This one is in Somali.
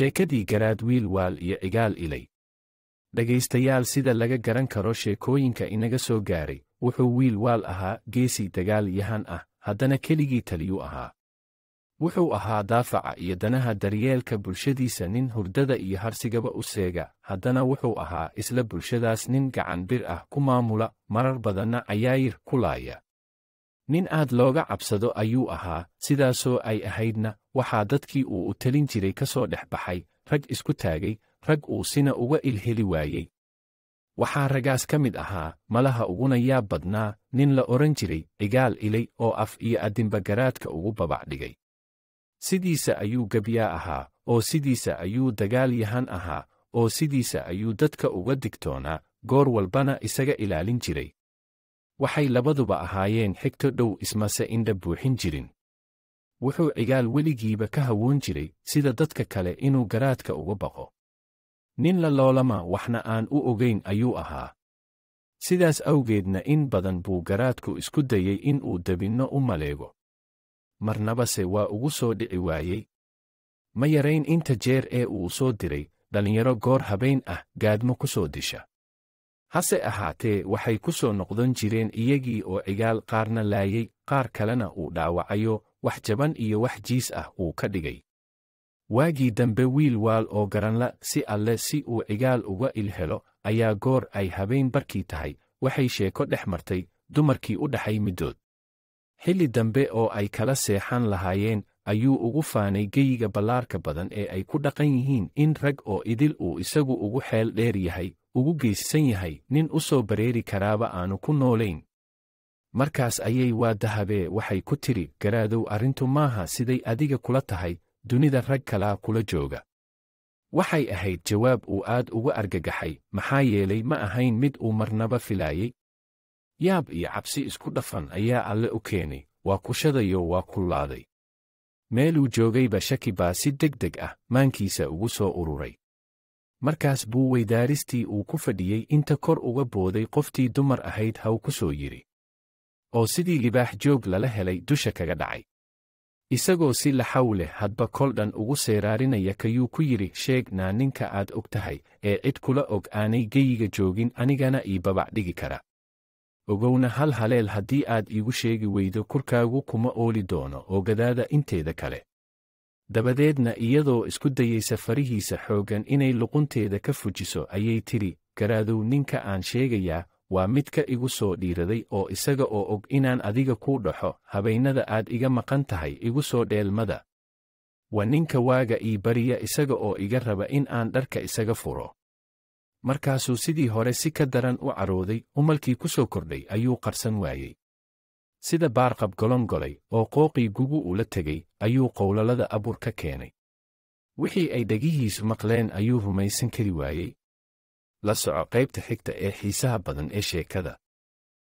Sheekadii Garaad Wiil Waal iyo Cigaal Ilay. Dhegaystayaal, sida laga garan karo sheekooyinka inaga soo gaaray, wuxuu Wiil Waal ahaa geesi dagaal yahan ah, haddana keligii taliyuu ahaa. Wuxuu ahaa daafaca iyo danaha daryeelka bulshadiisa, nin hurdada iyo harsigaba u seega, haddana wuxuu ahaa isla bulshadaas nin gacan bir ah ku maamula, marar badanna cayaayir ku laaya. Nin aad looga cabsado ayuu ahaa. Sidaasoo ay ahaydna, waxaa dadkii uu u talin jiray ka soo dhex baxay rag isku taagay, rag uu sina uga ilheli waayey. Waxaa ragaas ka mid ahaa, malaha uguna yaab badnaa, nin la odhan jiray Cigaal Ilay oo af iyo addinba garaadka ugu babac dhigay. Sidiisa ayuu gebyaa ahaa, oo sidiisa ayuu dagaal yahan ahaa, oo sidiisa ayuu dadka uga digtoonaa, goor walbana isaga ilaalin jiray. Waxay labaduba ahaayeen xigto dhow, ismase indha buuxin jirin. Wuxuu Cigaal weligiiba ka hawoon jiray sida dadka kale inuu garaadka uga baqo. Nin la loolama waxna aan u ogayn ayuu ahaa. Sidaas awgeedna in badan buu garaadku isku dayey in uu dabinno u maleego, marnabase waa ugu soo dhici waayey. Ma yarayn inta jeer ee uu soo diray dhallinyaro goor habeen ah gaadmo ku soo disha. Hase ahaatee, waxay ku soo noqdon jireen iyagii oo Cigaal qaarna laayay, qaar kalena uu dhaawacayo, wax jaban iyo wax jiis ah uu ka dhigay. Waagii dambe, Wiil Waal oo garanla si alle si uu Cigaal uga il helo ayaa goor ay habeen barkii tahay waxay sheeko dhex martay dumarkii u dhaxay middood. Xilli dambe oo ay kala seexan lahaayeen ayuu ugu faanay geyiga ballaarka badan ee ay ku dhaqan yihiin in rag oo idil uu isagu ugu xeel dheer yahay, ugu geesisan yahay, nin u soo bareeri karaaba aanu ku noolayn. Markaas ayay "Waa dahabee" waxay ku tidhi, "Garaadow, arrintu maaha siday adiga kula tahay, dunida rag kalaa kula jooga." Waxay ahayd jawaab uu aad uga argagaxay, maxaa yeelay ma ahayn mid uu marnaba filaayey. Yaab iyo cabsi isku dhafan ayaa Alle u keenay. Waa kushadayo, waa kullaaday. Meeluu joogayba shaki baa si deg deg ah maankiisa ugu soo ururay. Markaas buu weydaaristii uu ku fadhiyey inta kor uga booday qoftii dumar ahayd haw ku soo yidhi, oo sidii libaax joog lala helay dusha kaga dhacay. Isagoo si laxaw leh hadba kol dhan ugu seeraarinaya kayuu ku yidhi, "Sheeg naa ninka aad og tahay ee cid kula og aanay geyiga joogin, anigana ii babac dhigi kara. Ogowna, hal haleel haddii aad iigu sheegi weydo, kurkaagu kuma ooli doono oogadaada inteeda kale." Dabadeedna iyadoo isku dayeysa farihiisa xooggan inay luqunteeda ka fujiso ayay tidhi, "Garaadow, ninka aan sheegayaa waa midka igu soo dhiiraday oo isaga oo og inaan adiga kuu dhaxo, habaynada aad iga maqan tahay igu soo dheelmada. Waa ninka waaga ii bariya isaga oo iga raba in aan dharka isaga furo." Markaasuu sidii hore si ka daran u carooday. Umalkii ku soo kordhay ayuu qarsan waayey. Sida baarqab golongolay oo qooqii gugu ula tegey ayuu qowlalada abur ka keenay. Wixii ay dhegihiisu maqleen ayuu rumaysan kari waayey. La soco qaybta xigta ee xiisaha badan ee sheekada.